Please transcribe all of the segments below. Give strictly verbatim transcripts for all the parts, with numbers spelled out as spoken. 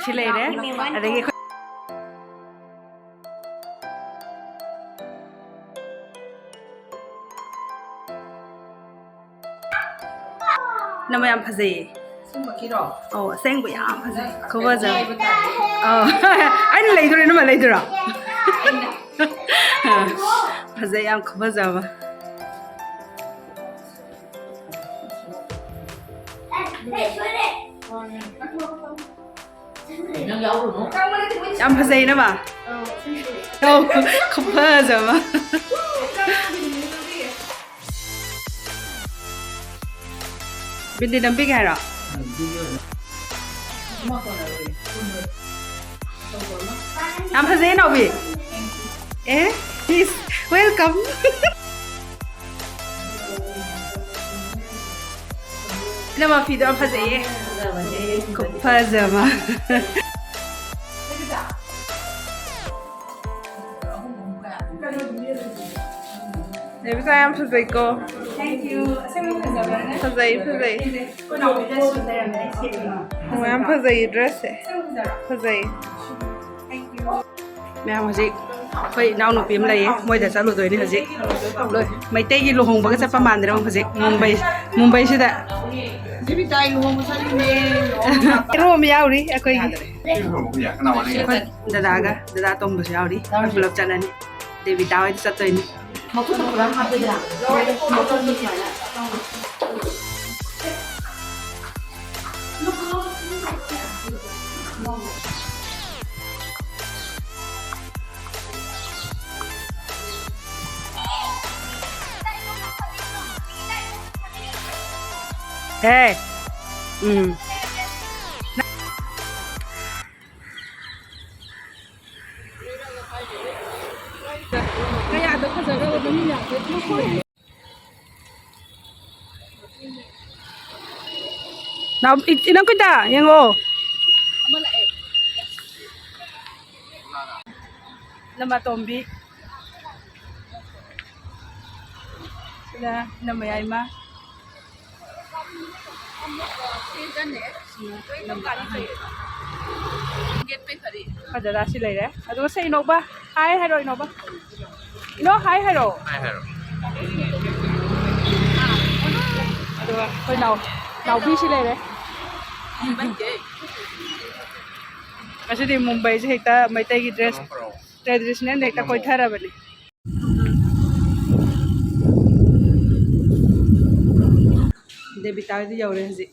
ꯁꯤ ꯂꯩꯔꯦ꯫ ꯑꯗꯒꯤ ꯑꯩꯈꯣꯏ ꯅꯃ ꯌꯥꯝ ꯐꯖꯩꯌꯦ꯫ ꯑꯁꯦꯡꯕꯒꯤꯔꯣ? ꯑꯧ, ꯑꯁꯦꯡꯕ ꯌꯥꯝ ꯐꯖꯩ꯫ ꯈꯨꯐꯖꯕ꯫ ꯍꯥꯏꯕ ꯇꯥꯔꯦ꯫ ꯑꯧ꯫ ꯑꯩꯅ ꯂꯩꯗꯣꯏꯔꯣ, ꯅꯃ ꯂꯩꯗꯣꯏꯔꯣ? ꯐꯖꯩ ꯌꯥꯝ, ꯈꯨꯐꯖꯕ꯫ ꯌꯥꯝ ꯐꯖꯩ, ꯅꯃ꯫ ꯑꯧ, ꯈꯨꯐꯖꯕ꯫ ꯕꯤꯟꯗꯤ ꯅꯝꯕꯤꯒꯦ ꯍꯥꯏꯔꯣ? ꯌꯥꯝ ꯐꯖꯩ, ꯅꯥꯎꯕꯤ꯫ ꯑꯦ, please, welcome꯫ ꯏꯅꯝꯃ, ꯐꯤꯗꯣ ꯌꯥꯝ ꯐꯖꯩꯌꯦ꯫ ꯈꯨꯐꯖ ꯑꯃ꯫ ꯔꯦꯕꯤꯀꯥ, ꯌꯥꯝ ꯐꯖꯩꯀꯣ꯫ Thank you. ꯑꯁꯦꯡꯕ ꯐꯖꯕ꯭ꯔꯥꯅꯦ? ꯐꯖꯩ, ꯐꯖꯩ꯫ ꯑꯩꯈꯣꯏ ꯅꯥꯎꯕꯤꯗꯁꯨ ꯂꯩꯔꯝꯃꯦ, ꯑꯩ ꯁꯦꯠꯅꯤꯡꯕ꯫ ꯑꯣ, ꯌꯥꯝ ꯐꯖꯩꯌꯦ, dress ꯁꯦ꯫ ꯑꯁꯦꯡꯕ ꯐꯖꯕ꯭ꯔꯥ? ꯐꯖꯩ꯫ Thank you. ꯃꯌꯥꯝ ꯍꯧꯖꯤꯛ ꯑꯩꯈꯣꯏ ꯏꯅꯥꯎꯅꯨꯄꯤ ꯑꯃ ꯂꯩꯌꯦ, ꯃꯣꯏꯗ ꯆꯠꯂꯨꯗꯣꯏꯅꯦ ꯍꯧꯖꯤꯛ꯫ ꯂꯣꯏ ꯃꯩꯇꯩꯒꯤ ꯂꯨꯍꯣꯡꯕꯒ ꯆꯠꯄ ꯃꯥꯟꯗ꯭ꯔꯦ ꯍꯧꯖꯤꯛ ꯃꯨꯝꯕꯩ, ꯃꯨꯝꯕꯩꯁꯤꯗ꯫ ꯗꯦꯕꯤꯇꯥꯒꯤ ꯂꯨꯍꯣꯡꯕ ꯆꯠꯂꯤꯅꯦ꯫ ꯍꯦꯔꯣ ꯑꯃ ꯌꯥꯎꯔꯤ ꯑꯩꯈꯣꯏꯒꯤ꯫ ꯑꯩꯈꯣꯏ ꯗꯗꯥꯒ, ꯗꯗꯥ ꯇꯣꯝꯕꯁꯨ ꯌꯥꯎꯔꯤ꯫ ꯑꯩꯈꯣꯏ ꯄꯨꯂꯞ ꯆꯠꯂꯅꯤ꯫ ꯗꯦꯕꯤꯇꯥ ꯍꯣꯏꯗ ꯆꯠꯇꯣꯏꯅꯤ꯫ ꯃꯈꯨꯠꯇ ꯄꯨꯔꯥ ꯍꯥꯞꯄꯦꯗꯅ꯫ ꯃꯈꯨꯠꯇ ꯁꯨꯃꯥꯏꯅ꯫ ꯍꯦ꯫ ꯎꯝ꯫ ꯀꯌꯥꯗ ꯐꯖꯈ꯭ꯔꯕ ꯃꯃꯤꯡ ꯌꯥꯗꯦ꯫ ꯅꯥꯎ-, ꯏ-, ꯏꯅꯝ ꯀꯨꯟꯗꯥ, ꯌꯦꯡꯉꯣ꯫ ꯏꯅꯝꯃ ꯇꯣꯝꯕꯤ꯫ ꯁꯤꯅ ꯏꯅꯝꯃ ꯌꯥꯏꯃ꯫ ꯐꯖꯅ ꯁꯤ ꯂꯩꯔꯦ꯫ ꯑꯗꯨꯒ ꯁꯦ ꯏꯅꯧꯕ, ꯍꯥꯏ ꯍꯥꯏꯔꯣ ꯏꯅꯧꯕ꯫ ꯏꯅꯧ, ꯍꯥꯏ ꯍꯥꯏꯔꯣ꯫ ꯍꯥꯏ ꯍꯥꯏꯔꯣ꯫ ꯑꯗꯨꯒ ꯑꯩꯈꯣꯏ ꯅꯥꯎ-, ꯅꯥꯎꯕꯤꯁꯤ ꯂꯩꯔꯦ꯫ ꯉꯁꯤꯗꯤ ꯃꯨꯝꯕꯩꯁꯦ ꯍꯦꯛꯇ ꯃꯩꯇꯩꯒꯤ ꯗ꯭ꯔꯦꯁ, ꯇ꯭ꯔꯦꯗꯤꯁꯅꯦꯜꯗ ꯍꯦꯛꯇ ꯀꯣꯏꯊꯔꯕꯅꯤ꯫ ꯗꯦꯕꯤꯇꯥ ꯍꯣꯏꯗꯤ ꯌꯧꯔꯦ ꯍꯧꯖꯤꯛ꯫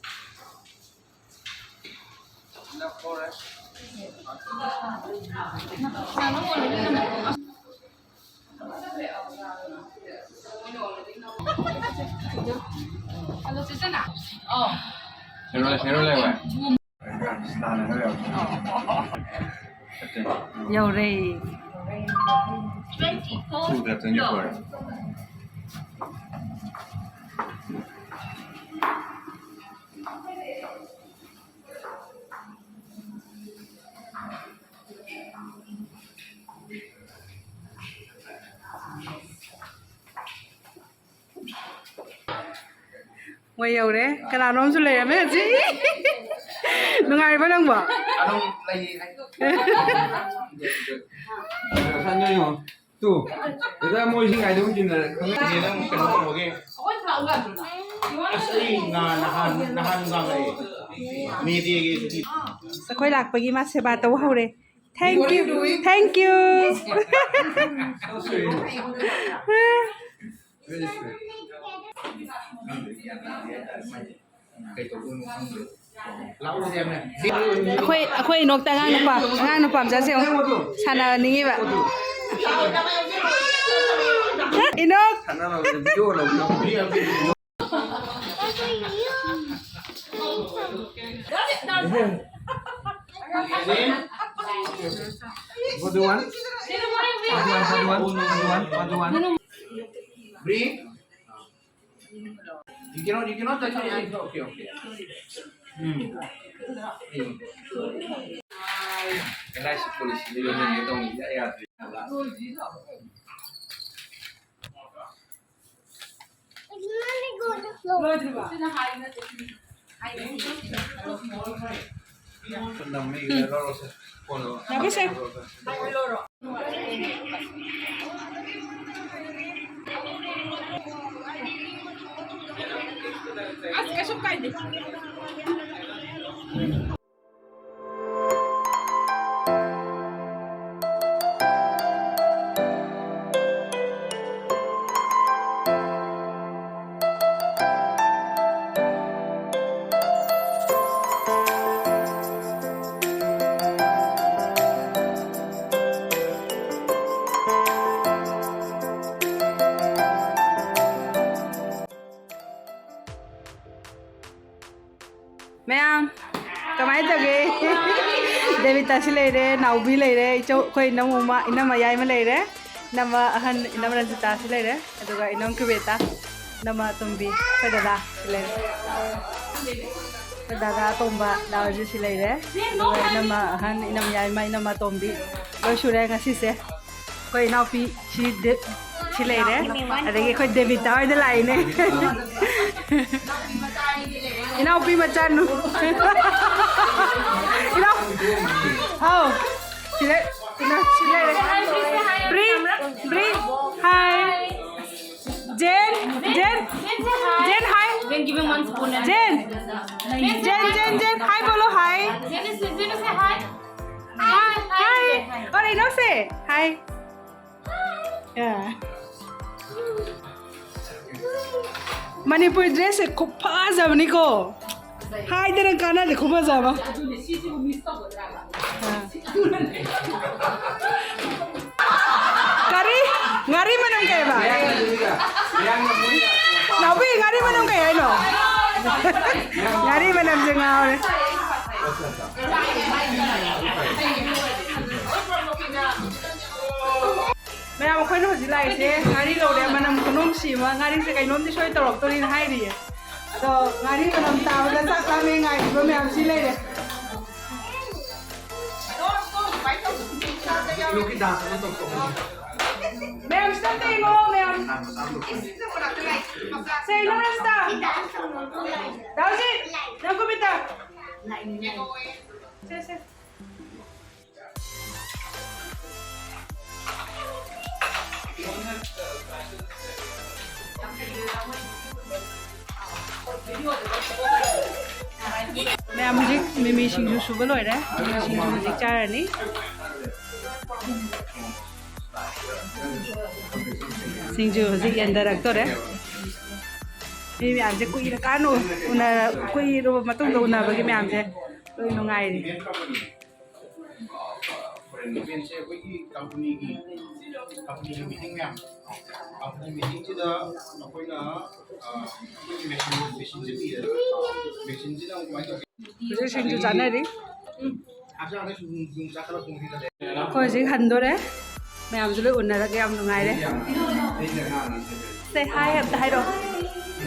ꯍꯦꯔꯣ, ꯍꯦꯔꯣ ꯂꯩ ꯍꯣꯏ꯫ ꯌꯧꯔꯦ꯫ ꯁꯨꯗ꯭ꯔꯦ, twenty four꯫ ꯃꯣꯏ ꯌꯧꯔꯦ꯫ ꯀꯅꯥꯅꯣꯝꯁꯨ ꯂꯩꯔꯝꯃꯦ ꯍꯧꯖꯤꯛ꯫ ꯅꯨꯡꯉꯥꯏꯔꯤꯕꯣ ꯅꯪꯕꯣ? ꯑꯗꯨꯝ ꯂꯩ꯫ ꯇꯨ, ꯗꯗꯥ ꯃꯣꯏꯁꯤ ꯉꯥꯏꯗ ꯍꯨꯟꯖꯤꯟꯅꯔꯦ꯫ ꯈꯪꯉꯦ, ꯅꯪ ꯀꯩꯅꯣ ꯇꯧꯕꯒꯤ꯫ ꯑꯁ, ꯑꯩ ꯉꯥ ꯅꯍꯥꯟ, ꯅꯍꯥꯟ ꯉꯥꯡꯉꯛꯑꯦ꯫ ꯃꯦꯗꯦꯒꯤ ꯑꯩꯈꯣꯏ ꯂꯥꯛꯄꯒꯤ ꯃꯥ ꯁꯦꯕꯥ ꯇꯧ ꯍꯧꯔꯦ꯫ Thank you, thank you꯫ ꯑꯩꯈꯣꯏ, ꯑꯩꯈꯣꯏ ꯏꯅꯣꯛꯇ ꯑꯉꯥꯡ ꯅꯨꯄꯥ, ꯑꯉꯥꯡ ꯅꯨꯄꯥ ꯃꯆꯥꯁꯦ ꯌꯦꯡꯉꯣ, ꯁꯥꯟꯅꯅꯤꯡꯉꯤꯕ꯫ Inox! What do you want? What do you want? What do you want? What do you want? What do you want? Bring. You cannot, you cannot touch your hand. Okay, okay. Hmm. Hmm. Relax, police. You don't need to. Yeah, yeah. ꯂꯣꯏꯗ꯭ꯔꯤꯕ? ꯌꯥꯕꯁꯦ꯫ ꯑꯁ, ꯀꯩꯁꯨ ꯀꯥꯏꯗꯦ꯫ ꯃꯌꯥꯝ, ꯀꯃꯥꯏꯅ ꯇꯧꯒꯦ? ꯗꯦꯕꯤꯇꯥꯁꯤ ꯂꯩꯔꯦ, ꯅꯥꯎꯕꯤ ꯂꯩꯔꯦ, ꯏꯆꯧ, ꯑꯩꯈꯣꯏ ꯏꯅꯝ ꯑꯃ, ꯏꯅꯝ ꯃꯌꯥꯏ ꯑꯃ ꯂꯩꯔꯦ, ꯏꯅꯝꯃ ꯑꯍꯟ, ꯏꯅꯝ ꯔꯟꯖꯤꯇꯥꯁꯤ ꯂꯩꯔꯦ, ꯑꯗꯨꯒ ꯏꯅꯝ ꯀ꯭ꯔꯤꯕꯦꯇꯥ, ꯏꯅꯝꯃ ꯑꯇꯣꯝꯕꯤ, ꯑꯩꯈꯣꯏ ꯗꯗꯥ ꯁꯤ ꯂꯩꯔꯦ꯫ ꯑꯩꯈꯣꯏ ꯗꯗꯥ ꯑꯇꯣꯝꯕ ꯗꯥ ꯍꯧꯖꯤꯛ ꯁꯤ ꯂꯩꯔꯦ, ꯑꯗꯨꯒ ꯏꯅꯝꯃ ꯑꯍꯟ, ꯏꯅꯝ ꯌꯥꯏꯃ, ꯏꯅꯝꯃ ꯑꯇꯣꯝꯕꯤ ꯂꯣꯏ ꯁꯨꯔꯦ ꯉꯁꯤꯁꯦ꯫ ꯑꯩꯈꯣꯏ ꯏꯅꯥꯎꯄꯤ ꯁꯤ ꯗꯦ-, ꯁꯤ ꯂꯩꯔꯦ꯫ ꯑꯗꯒꯤ ꯑꯩꯈꯣꯏ ꯗꯦꯕꯤꯇꯥ ꯍꯣꯏꯗ ꯂꯥꯛꯏꯅꯦ꯫ ꯏꯅꯥꯎꯄꯤ ꯃꯆꯥꯅꯨ-, ꯏꯅꯥꯎ-, ꯍꯥꯎ, ꯁꯤꯗ, ꯏꯅꯥꯎ, ꯁꯤ ꯂꯩꯔꯦ꯫ ꯕ꯭ꯔꯤ, ꯕ꯭ꯔꯤ, ꯍꯥꯏ꯫ ꯖꯦꯟ, ꯖꯦꯟ, ꯖꯦꯟ, ꯍꯥꯏ꯫ Jen, give him one spoon and Jain, Jain, Jain, Jain, high ꯕꯣꯂꯣ, high. Jen is, Jen is say hi. ꯍꯥꯏ, ꯍꯥꯏ꯫ ꯑꯣ, ꯏꯅꯣꯁꯦ, ꯍꯥꯏ꯫ ꯑꯥ꯫ ꯃꯅꯤꯄꯨꯔꯤ ꯗ꯭ꯔꯦꯁꯁꯦ ꯈꯨꯐꯖꯕꯅꯤꯀꯣ꯫ ꯍꯥꯏꯗꯅ ꯀꯥꯟꯅꯗꯦ, ꯈꯨꯐꯖꯕ꯫ ꯑꯥ꯫ ꯀꯔꯤ? ꯉꯥꯔꯤ ꯃꯅꯝ ꯀꯩꯕ? ꯅꯥꯎꯕꯤ, ꯉꯥꯔꯤ ꯃꯅꯝ ꯀꯩ ꯍꯥꯏꯅꯣ? ꯉꯥꯔꯤ ꯃꯅꯝꯁꯦ ꯉꯥꯎꯔꯦ꯫ ꯃꯌꯥꯝ, ꯑꯩꯈꯣꯏꯅ ꯍꯧꯖꯤꯛ ꯂꯥꯛꯏꯁꯦ ꯉꯥꯔꯤ ꯂꯧꯔꯦ, ꯃꯅꯝ ꯈꯨꯅꯨꯡꯁꯤ ꯑꯃ, ꯉꯥꯔꯤꯁꯦ ꯀꯩꯅꯣꯝꯗꯤ ꯁꯣꯏ ꯇꯧꯔꯛꯇꯣꯔꯤꯅ ꯍꯥꯏꯔꯤꯌꯦ꯫ ꯑꯗꯣ ꯉꯥꯔꯤ ꯃꯅꯝ ꯇꯥꯕꯗ ꯆꯥꯛ ꯂꯥꯝꯃꯦ ꯉꯥꯏꯔꯤꯕ ꯃꯌꯥꯝꯁꯤ ꯂꯩꯔꯦ꯫ ꯃꯌꯥꯝ ꯁꯤꯗ ꯑꯝꯇ ꯌꯦꯡꯉꯣ, ꯃꯌꯥꯝ꯫ ꯁꯦ, ꯌꯦꯡꯉꯣ ꯁꯤꯗ꯫ ꯗꯥꯎꯖꯤ, ꯅꯪ ꯀꯨꯝꯃꯤꯠꯇ꯫ ꯁꯦ, ꯁꯦ꯫ ꯃꯌꯥꯝ ꯍꯧꯖꯤꯛ ꯃꯤꯃꯤ ꯁꯤꯡꯖꯨ ꯁꯨꯕ ꯂꯣꯏꯔꯦ꯫ ꯃꯤꯃꯤ ꯁꯤꯡꯖꯨ ꯍꯧꯖꯤꯛ ꯆꯥꯔꯅꯤ꯫ ꯁꯤꯡꯖꯨ ꯍꯧꯖꯤꯛ ꯌꯦꯟꯊꯔꯛꯇꯣꯔꯦ꯫ ꯃꯤ ꯃꯌꯥꯝꯁꯦ ꯀꯨꯏꯔꯀꯥꯟ ꯎ-, ꯎꯅꯔ-, ꯀꯨꯏꯔꯕ ꯃꯇꯨꯡꯗ ꯎꯅꯕꯒꯤ ꯃꯌꯥꯝꯁꯦ ꯂꯣꯏ ꯅꯨꯡꯉꯥꯏꯔꯤ꯫ ꯏꯚꯦꯟꯁꯦ ꯑꯩꯈꯣꯏꯒꯤ ꯀꯝꯄꯅꯤꯒꯤ, ꯀꯝꯄꯅꯤꯒꯤ ꯃꯤꯇꯤꯡ ꯃꯌꯥꯝ, ꯀꯝꯄꯅꯤ ꯃꯤꯇꯤꯡꯁꯤꯗ ꯑꯩꯈꯣꯏꯅ, ꯑ, ꯑꯩꯈꯣꯏꯒꯤ ꯃꯦꯁꯤꯟ, ꯃꯦꯁꯤꯟꯁꯦ ꯄꯤꯔꯦꯗꯅ, ꯃꯦꯁꯤꯟꯁꯤꯅ ꯑꯃꯨꯛ ꯀꯃꯥꯏꯅ ꯇꯧꯒꯦ? ꯍꯧꯖꯤꯛ ꯁꯤꯡꯖꯨ ꯆꯥꯅꯔꯤ꯫ ꯍꯛꯆꯥꯡꯗ ꯁꯨꯝ ꯌꯨꯝ ꯆꯥꯈꯠꯂꯛꯄ ꯃꯈꯩꯗ ꯑꯩꯈꯣꯏ ꯍꯧꯖꯤꯛ ꯍꯟꯗꯣꯔꯦ꯫ ꯃꯌꯥꯝꯁꯨ ꯂꯣꯏ ꯎꯅꯔꯒ ꯌꯥꯝ ꯅꯨꯡꯉꯥꯏꯔꯦ꯫ Say hi ꯑꯝꯇ ꯍꯥꯏꯔꯣ꯫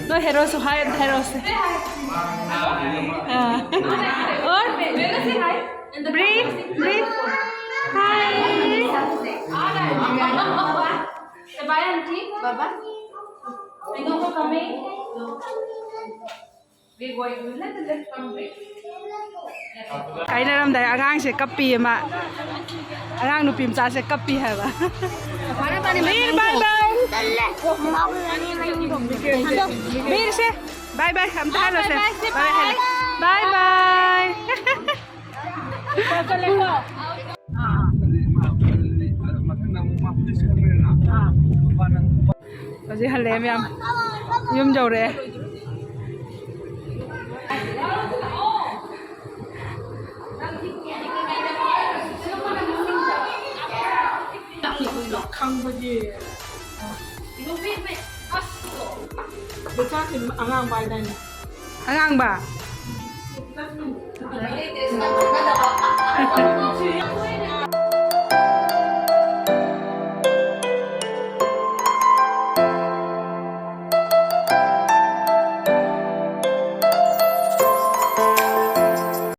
ꯅꯣꯏ ꯍꯦꯔꯣꯁꯨ hi ꯑꯝꯇ ꯍꯥꯏꯔꯣꯁꯦ꯫ ꯑꯥ꯫ Or breathe, breathe. Hi. Bye, auntie. Baba. Thank you for coming. We going to let the left come back. ꯀꯥꯏꯅꯔꯝꯗꯥꯏ ꯑꯉꯥꯡꯁꯦ ꯀꯞꯄꯤ ꯑꯃ꯫ ꯑꯉꯥꯡ ꯅꯨꯄꯤ ꯃꯆꯥꯁꯦ ꯀꯞꯄꯤ ꯍꯥꯏꯕ꯫ ꯕꯤꯔ, bye bye꯫ ꯕꯤꯔꯁꯦ bye bye ꯑꯝꯇ ꯍꯥꯏꯔꯣꯁꯦ꯫ Bye bye, bye bye꯫ ꯍꯧꯖꯤꯛ ꯍꯜꯂꯛꯑꯦ ꯃꯌꯥꯝ, ꯌꯨꯝ ꯌꯧꯔꯛꯑꯦ꯫ ꯈꯪꯕꯒꯤ ꯃꯆꯥꯁꯤꯡ ꯑꯉꯥꯡꯕ ꯍꯥꯏꯗꯥꯏꯅꯦ? ꯑꯉꯥꯡꯕ꯫